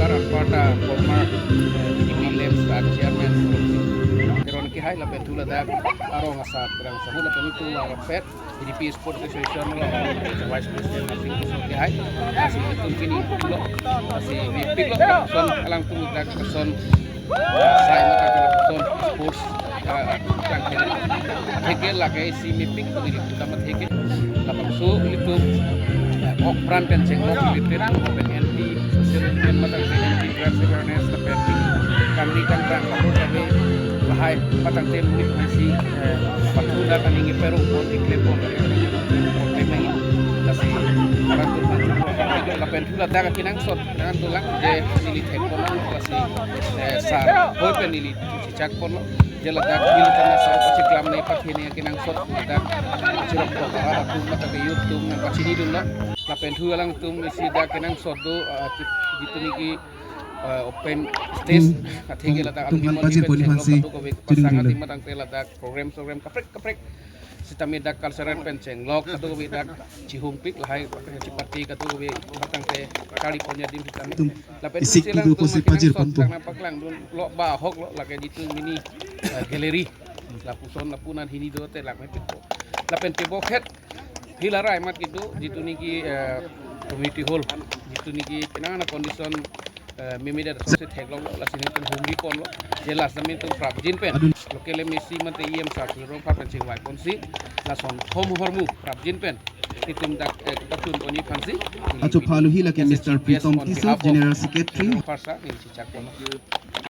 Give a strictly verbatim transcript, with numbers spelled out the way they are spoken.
Sundar anparta former, eh, B J P LAMPS ta chairman Teron Kehai lapen thu ladak arong asar Terang Sahu lapen itum arong pet B J P Sport Association lo, Vice President Asing Kusum Kehai, lasi itum pini lo, lasi mepik lo, son alangtum dak son, sai mata ke son sports, ah, kan kena. Atheke lake isi mepik lo diri kita atheke. Labangso itum, eh, ok pran pen chenglok, literate pen anti social movement matang ke anti drugs awareness lapen kangri kangkrang kapur kami lahai matang te muni isi, eh, pathu dak aning ipero pon, iklem pon, pon pemeng, lasi alangtum lapen thu ladak kenangsot, nangan tulang je neli thek pon, lasi, eh, sar hoi pen neli chichak pon, je ladak neli tangka sa pachiklam ne pathe ne kenangsot, ladak chirok pon, ah, atum matang ke youth atum nangpachinidun lo, lapen thu alangtum isi dak kenangsot do, ah, jitu niki, eh, open stage, hmm, atheke ladak tum aphi han mon pajir pen pon chenglok aphansi kadokave, judung pasang dilo. Ati matang te ladak program program kaprek kaprek. Sitame dak cultural pen chenglok, kadokave dak chihungpik lahai, chipate kadokave matang te kari pon adim sitame. Tum lapen isik sila idu tum kosi makin pajir angsot pon tum. Dak nangpaklangdun lo ba ahok lo, lake jitu mini, eh, gallery. Lapuson lapunan hini do te lak mepik po. Lapen tebokhet hila rai mat gitu, jitu niki, eh, community hall, jitu niki penang ana condition, eh, mimi dak sose theklong lo, lasi nelitum humri pon lo, je last nelitum prapjin pen. Adun. Local M A C mate E M sir Tuliram Ronghang pen chingvai ponsi, lason thom hormu prapjin pen itum dak, eh, kapachun pon aphansi. Acho phalu hi lake Mister Pritom Tisso, General Secretary. Tuliram Ronghang sir, neli chichak pon lo.